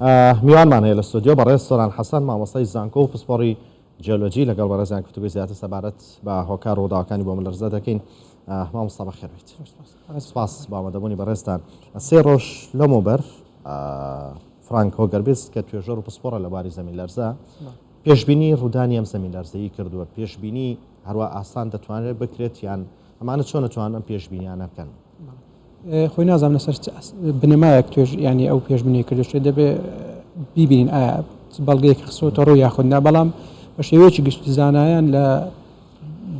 میوانمان هەیە لە ستۆدیۆ بەڕێز سۆران حەسەن مامۆستای زانکۆ و پسپۆڕی جیۆلۆجی لەگەڵ بەڕێزیان گفتوگۆی زیاتر سەبارەت بە هۆکار و ڕووداوەکانی بوومەلەرزە دەکەین. مامۆستا بەخێر بێیت. سپاس بۆ ئامادەبوونی بەڕێزتان. سێ ڕۆژ لەمەوبەر فرانک هۆگەربیس کە توێژەر و پسپۆڕە لە بواری زەمینلەرزە پێشبینی ڕوودانی ئەم زەمینلەرزەیی کردووە. پێشبینی هەروا ئاسان دەتوانرێت بکرێت یان ئەمانە چۆن ئەتوانن ئەم پێشبینیانە بکەن؟ خۆی نازانم لەسەر چ بنەمایەک توێژ ینی ئەو پێشبینی کردو شتێ دەبێ بیبینین ئایا بەڵگەیەک خستۆتە ڕوو یاخود نا، بەڵام بە شێوەیەکی گشتی زانایان لە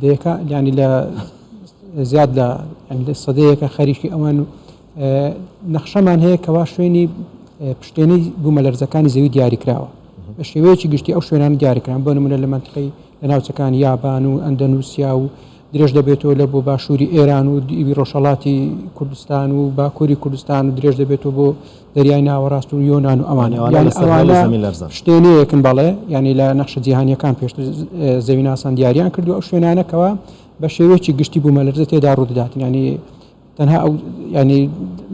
دەیەکە ینی لە زیاد لە لە سەدەیەکە خەریکی ئەوان نەخشەمان هەیە کەوا شوێنی پشتێنەی بوومەلەرزەکانی زەوی دیاریکراوە بە شێوەیەکی گشتی ئەو شوێنان دیاریکران بۆ نمونە لە منتقەی لە ناوچەکانی یابان و ئەندەنووسیا و درێژ دەبێتەوە لە بۆ باشووری ئێران و دیوی ڕۆژهەڵاتی کوردستان و باکووری کوردستان و درێژ دەبێتەوە بۆ دەریای ناوەڕاست و یۆنان و ئەوانە. ئەوانە لەسەر هێڵی زەمین لەرزەن. پشتێنەیەکن بەڵێ، یانی لە نەخشە جیهانییەکان پێشتر زەویناسان دیاریان کردووە ئەو شوێنانە کەوا بە شێوەیەکی گشتی بوومەلەرزە تێدا ڕوودەدات، یانی تەنها ئەو یانی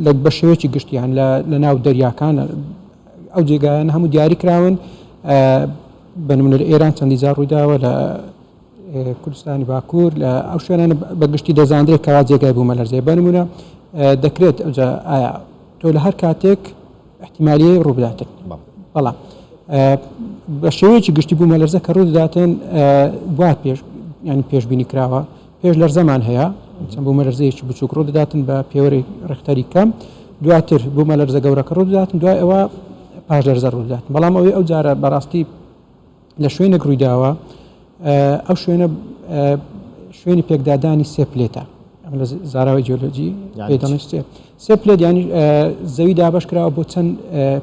لە بە شێوەیەکی گشتی یان لە ناو دەریاکان ئەو جێگایانە هەموو دیاری کراون بە نمونە لە ئێران چەندی جار ڕوویداوە لە کوردستانی باکوور لە ئەو شوێنانە بە گشتی دەزانرێت کەوا جێگای بوومەلەرزەیە بە نمونە دەکرێت ئەوجا ئایا تۆ لە هەر کاتێک احتیمالی ڕووبداتن بەڵام بە شێوەیەکی گشتی بوومەلەرزە کە ڕووداتن وا پێش ینی پێشبینی کراوە پێش لەرزەمان هەیە چەند بوومەلەرزەیەکی بچووک ڕوودەداتن بە پێوەری ڕختەری کەم دواتر بوومەلەرزە گەورەکە ڕووداتن دوای ئەوە پاش لەرزە ڕوودات بەڵام ئەوەی ئەو جارە بەڕاستی لە شوێنێک ڕوویداوە ئەو شوێنە شوێنی پێکدادانی سێ پلێتە ئەمە لە زاراوی جیۆلۆجی پێی دەڵێن سێ سێ پلێت یانی زەوی دابەش کراوە بۆ چەند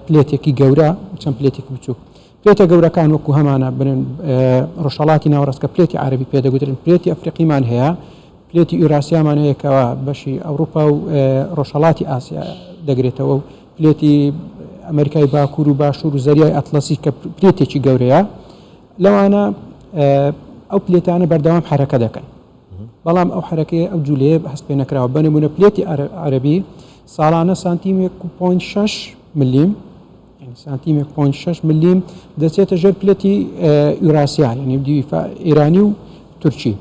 پلێتێکی گەورە و چەند پلێتێکی بچووک پلێتە گەورەکان وەکو هەمانە بنن ڕۆژهەڵاتی ناوەڕاست کە پلێتی عەرەبی پێدەگوترن پلێتی ئەفریقیمان هەیە پلێتی یوراسیامان هەیە کەوا بەشی ئەوروپا و ڕۆژهەڵاتی ئاسیا دەگرێتەوە و پلێتی ئەمریکای باکوور و باشوور و زەریای ئەتڵەسی کە پلێتێکی گەورەیە لەوانە ئەو پلێتانە بەردەوام حرەکە دەکەن بەڵام ئەو حرەکەی ئەو جوولەیە هەست پێ نەکراوە بە نمونە پلێتی عەربی ساڵانە سانتیمێک و point شەش ملیم سانتیمێک point شەش ملیم دەچێتە ژێر پلێتی یوراسیا یعنی ئێرانی و تورکی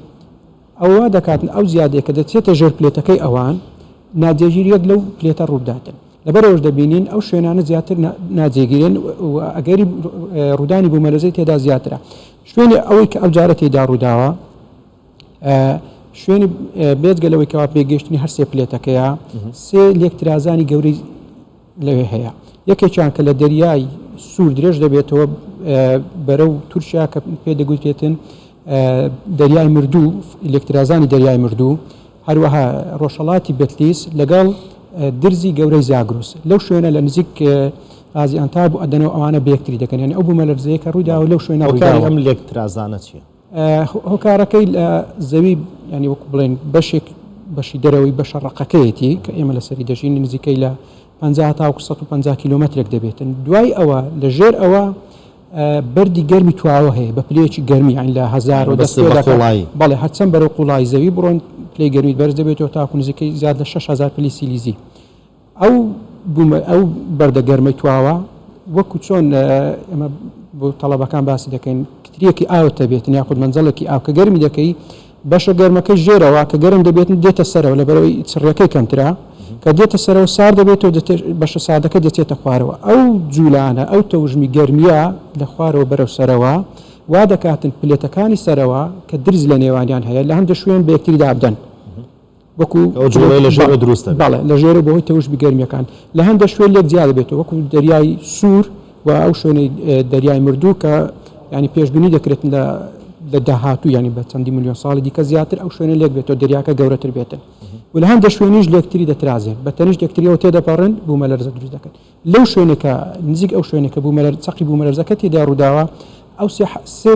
ئەوە وا دەکاتن ئەو زیادەیە کە دەچێتە ژێر پلێتەکەی ئەوان ناجێگیریەک لەو پلێتە ڕووبداتن. لەبەرئەوەش دەبینین ئەو شوێنانە زیاتر ناجێگیرن و ئەگەری ڕوودانی بوومەلەرزەی تێدا زیاترە. شوێنی ئەوەی کە ئەو جارە تێیدا ڕووداوە شوێنی بێجگە لەوەی کەوا پێگەیشتنی هەر سێ پلێتەکەیە سێ لێکترازانی گەورەی لەوێ هەیە یەکێکیان کە لە دەریای سوور درێژ دەبێتەوە بەرەو تورکیا کە پێ دەگوترێتن دەریای مردوو لێکترازانی دەریای مردوو هەروەها ڕۆژهەڵاتی بەتلیس لەگەڵ درزی گەورەی زاگرۆس لەو شوێنە لە نزیک غازی ئەنتاب و ئەدەنەوە ئەوانە بەیەکتری دەکەن یعنی ئەو بوومەلەرزەیە کە ڕوویداوە لەو شوێنە هۆکاری ئەم لێکترازانە چییە؟ هۆکارەکەی لە زەوی ینی وەکو بڵێن بەشێک بەشی دەرەوەی بەشە ڕقەکەیەتی کە ئێمە لەسەری دەژین نزیکەی لە 50 تاوەکو 150 کیلۆمەترێک دەبێتن دوای ئەوە لە ژێر ئەوە بەردی گەرمی تواوە هەیە بە پلەیەکی گەرمی یانی لە هەزارەوە دەست پێ دەکات بەڵێ هەرچەند بەرەو قوڵایی زەوی بڕۆن پلەی گەرمی بەرز دەبێتەوە تاکو نزیکەی زیاد لە 6000 پلی سیلیزی ئەو ئەو بەردە گەرمەی تواوە وەکو چۆن ئێمە بۆ تەڵەبەکان باسی دەکەین کتریەکی ئاوت دەبێتن یاخود مەنجەڵێکی ئاو کە گەرمی دەکەی بەشە گەرمەکەی ژێرەوە کە گەرم دەبێتن دێتە سەرەوە لەبەرئەوەی چڕیەکەی کەمترە کە دێتە سەرەوە سارد دەبێتەوە بەشە ساردەکە دەچێتە خوارەوە ئەو جولانە ئەو تەوژمی گەرمیە لە خوارەوە بەرەو سەرەوە وا دەکاتن پلێتەکانی سەرەوە کە درز لە نێوانیان هەیە لە هەندێک شوێن بە یەکتری دابدەن وەکو ئەو جوڵەیە لە ژێرەوە دروست دەبێت. بەڵێ لە ژێرەوە بەهۆی تەوژمی گەرمیەکان لە هەندێک شوێن لێک جیا دەبێتەوە وەکو دەریای سوور و ئەو شوێنەی دەریای مردوو کە ینی پێشبینی دەکرێت لە لە داهاتوو ینی بە چەندی ملیۆن ساڵی دیکە زیاتر ئەو شوێنە لێک بێتەوە دەریاکە گەورەتر بێتن و لە هەندێک شوێنیش لێکتری دەترازێن بە تەنیشت یەکتریەوە تێدەپەڕن بوومەلەرزە دروست دەکەن لەو شوێنێکە نزیک ئەو شوێنێکە بوومەلەر چەقی بوومەلەرزەکە تێدا ڕووداوە ئەو سێ سێ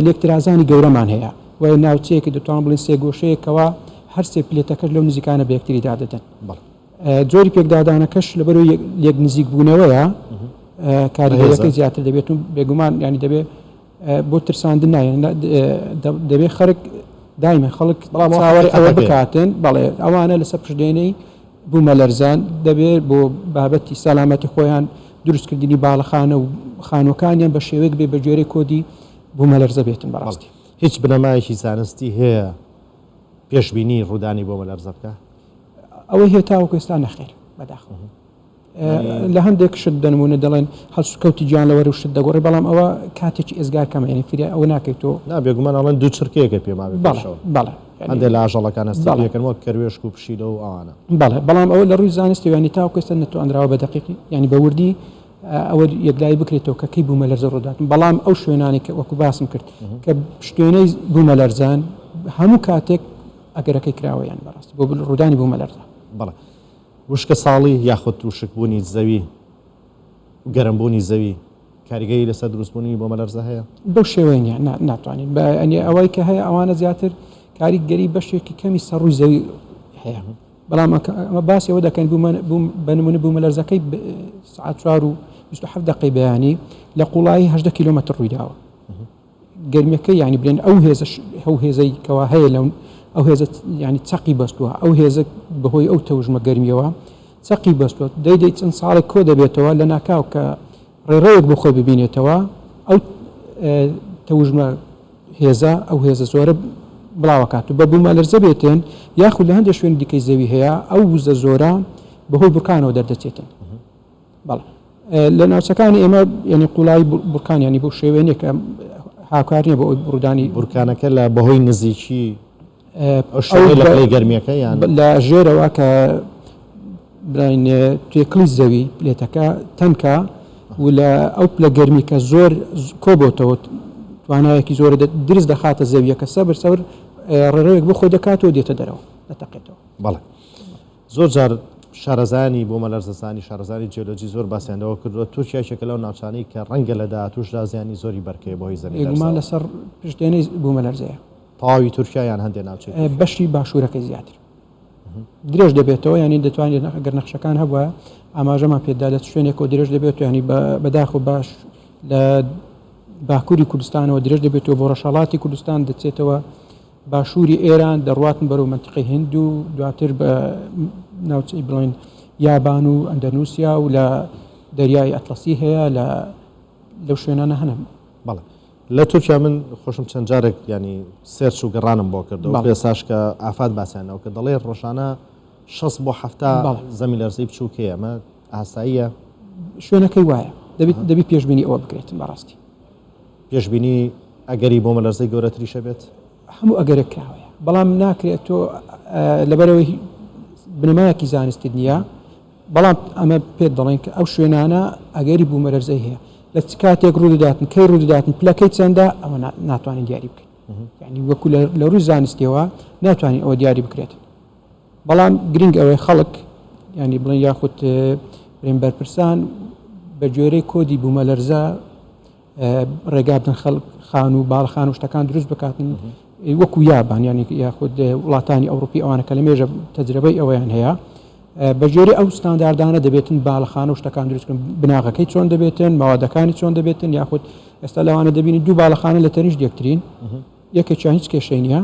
لێکترازانی گەورەمان هەیە و ناوچەیەکی دەتوان بڵێن سێ گۆشەیەکەوە هەر سێ پلێتەکەش لەو نزیکانە بە یەکتری دادەدەن. جۆری پێکدادانەکەش لەبەرەوەی لێک نزیک بوونەوەیە کاریگەریەکەی زیاتر دەبێت و بێگومان ینی دەبێت بۆ ترساندن نایەن دەبێت خەرک دایمە خەڵک چاوەڕێ ئەوە بکاتن بەڵێ ئەوانە لەسەر پشتێنەی بوومەلەرزان دەبێت بۆ بابەتی سەلامەتی خۆیان دروستکردنی باڵەخانە و خانووەکانیان بە شێوەیەک بێ بە گوێرەی کۆدی بوومەلەرزە بێتن بەڕاستی. هیچ بنەمایەکی زانستی هەیە پێشبینی ڕوودانی بوومەلەرزە بکا؟ ئەوەی هەیە تاوەکو ئێستا نەخێر بەداخەوە. لە هەندێک شت دەنمونە دەڵێن هەڵسوکەوتی گیانلەوەر و شت دەگۆڕێ بەڵام ئەوە کاتێکی ئێزگار کەمە یعنی فریا ئەوە ناکەیت تۆ نا بێگومان ئەڵێن دوو چرکەیەکە پێ مابێ بەڵێ بەڵێ هەندێک لە ئاژەڵەکان هەستی پێکەن وەک کەروێشک و پشیلە و ئەوانە. بەڵێ بەڵام ئەوە لە ڕووی زانستی یعنی تاوەکو ئێستا نەتوانراوە بە دەقیقی یعنی بە وردی ئەوە یەکلایی بکرێتەوە کە کەی بوومەلەرزە ڕوودات بەڵام ئەو شوێنانی کە وەکو باسم کرد کە پشتێنەی بوومەلەرزان هەموو کاتێک ئەگەرەکەی کراوە یان بەڕاستی بۆ ڕوودانی بوومەلەرزە. بەڵێ وشکەساڵی یاخود وشکبوونی زەوی و گەرمبوونی زەوی کاریگەری لەسەر دروستبوونی بوومەلەرزە هەیە؟ بەو شێوەیە نییە، نا ناتوانین بە ئەنی ئەوەی کە هەیە ئەوانە زیاتر کاریگەری بەشێکی کەمی سەر ڕووی زەوی هەیە بەڵام ئەمە باسی ئەوە دەکەین بە نمونە بوومەلەرزەکەی سعات 4 و 27 دقەی بەیانی لە قوڵایی 18 کیلۆمەتر ڕوویداوە. گەرمیەکە یانی بلێن ئەو هێزە ئەو هێزەی کەوا هەیە لەو ئەو هێزە ینی چەقی بەستووە ئەو هێزە بەهۆی ئەو تەوژمە گەرمیەوە چەقی بەستووە دەی دەی چەند ساڵێک کۆ دەبێتەوە لە ناکاو کە ڕێڕەوێک بۆ خۆی ببینێتەوە ئەو تەوژمە هێزە ئەو هێزە زۆرە بڵاوەکات و بە بوومەلەرزە بێتێن یاخود لە هەندێک شوێن دیکەی زەوی هەیە ئەو وزە زۆرە بەهۆی بورکانەوە دەردەچێتن. بەڵێ لە ناوچەکانی ئێمە یعنی قوڵایی بورکان ینی بۆ شێوەیە نیە کە هاوکار نیە بۆ ئەوی ڕوودانی بورکانەکە لە بەهۆی نزیکی ئەو شێوەیە لە پلەی گەرمیەکە یان لە ژێرەوە کە براین توێکڵی زەوی پلێتەکە تەنکە و لە ئەو پلە گەرمی کە زۆر کۆبۆتەوە توانایەکی زۆر درز دەخاتە زەویەکە سەبر سەبر ڕێڕەوێک بۆ خۆی دەکاتەوە دێتە دەرەوە دەتەقێتەوە. بەڵێ زۆر جار شارەزایانی بوومەلەرزەزانی، شارەزایانی جیۆلۆجی زۆر باسیان لەوە کردووە، تورکیا یەکێکە لەو ناوچانەی کە ڕەنگە لە داهاتووشدا زیانی زۆری بەرکەوێت بەهۆی زەمینلەرزەوە. بێگومان لەسەر پشتێنەی بوومەلەرزەیە. تەواوی تورکیا یان هەندێ ناوچەی تورکیا؟ بەشی باشوورەکەی زیاتر درێژ دەبێتەوە، یانی دەتوانێت ئەگەر نەخشەکان هەبوایە ئاماژەمان پێدا لە چ شوێنێکەوە درێژ دەبێت، ینی بەداخەوە باش لە باکووری کوردستانەوە درێژ دەبێتەوە بۆ ڕۆژهەڵاتی کوردستان دەچێتەوە باشووری ئێران دەڕواتن بەرەو مەنتیقەی هند و دواتر بە ناوچەی بڵێن یابان و ئەندەنووسیا و لە دەریای ئەتڵەسی هەیە لە لەو شوێنانە هەنە. بەڵێ لە تورکیا من خۆشم چەند جارێک ینی search و گەڕانم بۆ کردەوە پێساش کە ئافاد باسیانەوە کە دەڵێ ڕۆژانە 60 بۆ 70 زەمی لەرزەی بچووک هەیە ئەمە ئاساییە؟ شوێنەکەی وایە دەبیت دەبی پێشبینی ئەوە بکرێتن بەڕاستی. پێشبینی ئەگەری بۆمەلەرزەی گەورەتریشە بێت؟ هەموو ئەگەرێک کراوەیە بەڵام ناکرێت تۆ لەبەرەوەی بنەمایەکی زانستیت نییە بەڵام ئەمە پێت دەڵێن کە ئەو شوێنانە ئەگەری بوومەلەرزەی هەیە لە چ کاتێک ڕوودەداتن کەی ڕوودەداتن پلەکەی چەندە ئەوە ناتوانین دیاری بکەین یعنی وەکو لە ڕووی زانستیەوە ناتوانین ئەوە دیاری بکرێت بەڵام گرنگ ئەوەی خەڵک ینی بڵێن یاخود برێن بەرپرسان بە گوێرەی کۆدی بوومەلەرزە ڕێگا بدەن خەڵک خان و باڵخان و شتەکان دروست بکاتن وەکو یابان ینی یاخود وڵاتانی ئەوروپی ئەوانە کە لە مێژە تەجربەی ئەوەیان هەیە بە گوێرەی ئەو ستانداردانە دەبێتن باڵخانە و شتەکان دروستکن بناغەکەی چۆن دەبێتن ماوادەکانی چۆن دەبێتن یاخود ئێستا لەوانە دەبینی دوو باڵخانە لە تەنیشت یەکترین یەکێکیان هیچ کێشەی نییە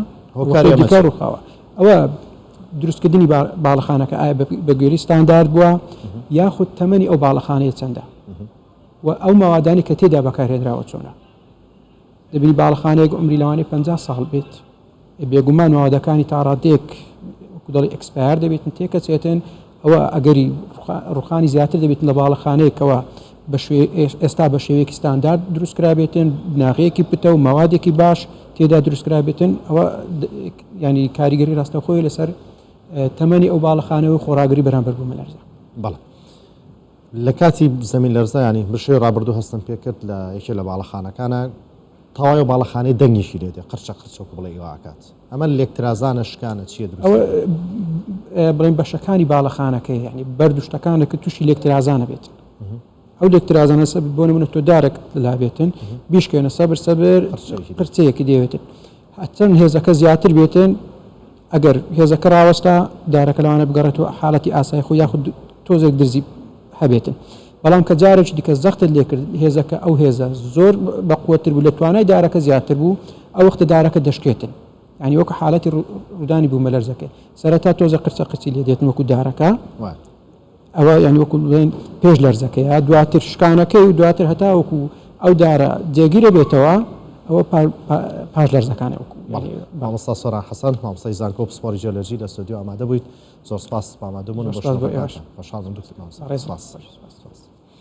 دیکە ڕووخاوە ئەوە دروستکردنی باڵخانەکە ئایا بە گوێری ستاندارد بووە یاخود تەمەنی ئەو باڵخانەیە چەندە و ئەو مەوادانەی کە تێدا بەکارهێنراوە چۆنە؟ دەبینی باڵەخانەیەک عومری لەوانەیە 50 ساڵ بێت بێگومان مەوادەکانی تا ڕادەیەک وەکو دەڵی expire دەبێتن تێکەچێتن ئەوە ئەگەری ڕوخانی زیاتر دەبێت لە باڵەخانەیەکەوە ئێستا بە شێوەیەکی ستاندارد دروستکرابێتن بناغەیەکی پتە و مەوادێکی باش تێدا دروستکرابێتن ئەوە ینی کاریگەری ڕاستەوخۆی لەسەر تەمەنی ئەو باڵەخانەوە خۆراگری بەرامبەر بوومەلەرزە. بەڵێ لە کاتی زەمین لەرزە یانی بشەوی ڕابردوو هەستم پێ کرد لە یەکێ لە باڵەخانەکانە تەواوی باڵەخانەی دەنگێکی لێ دێ قرچە قرچە وەکو بڵێ ئیوا ئەکات ئەمە لێکترازانە شکانە چییە دروست ئەوە بڵێن بەشەکانی باڵەخانەکەی یعنی بەرد و شتەکانە کە تووشی لێکترازانە بێت ئەو لێکترازانە سەب بۆ نمونە تۆ دارێک لابێتن بیشکێنە سەبر سەبر قرچەیەکی دەوێتن هەچەند هێزەکە زیاتر بێتن ئەگەر هێزەکە ڕاوەستا دارەکە لەوانە بگەڕێتەوە حاڵەتی ئاسای خۆی یاخود تۆزێک درزی هەبێتن بەڵام کە جارێکی دیکە زەختت لێکرد هێزەکە ئەو هێزە زۆر بەقوەتر بوو لە توانای دارەکە زیاتر بوو ئەو وەختە دارەکە دەشکێتن یعنی وەکو حاڵەتی ڕوودانی بوومەلەرزەکە سەرەتا تۆزە قرچە قرچی لێ دێتن وەکو دارەکە. ئەوە یانی وەکو بڵێن پێش لەرزەکەیە دواتر شکانەکەی و دواتر هەتاوەکو ئەو دارە جێگیرە بێتەوە ئەوە پاش لەرزەکانە وەکو مامۆستا سۆران حەسەن مامۆستای زانکۆ پسپۆڕی جیۆلۆجی لە ستۆدیۆ ئامادە بوویت زۆر سپاس بۆ ئامادەبوون و بۆ شرۆڤەکانتان. خۆشحاڵ بووم دکتۆر مامۆستا. سپاس.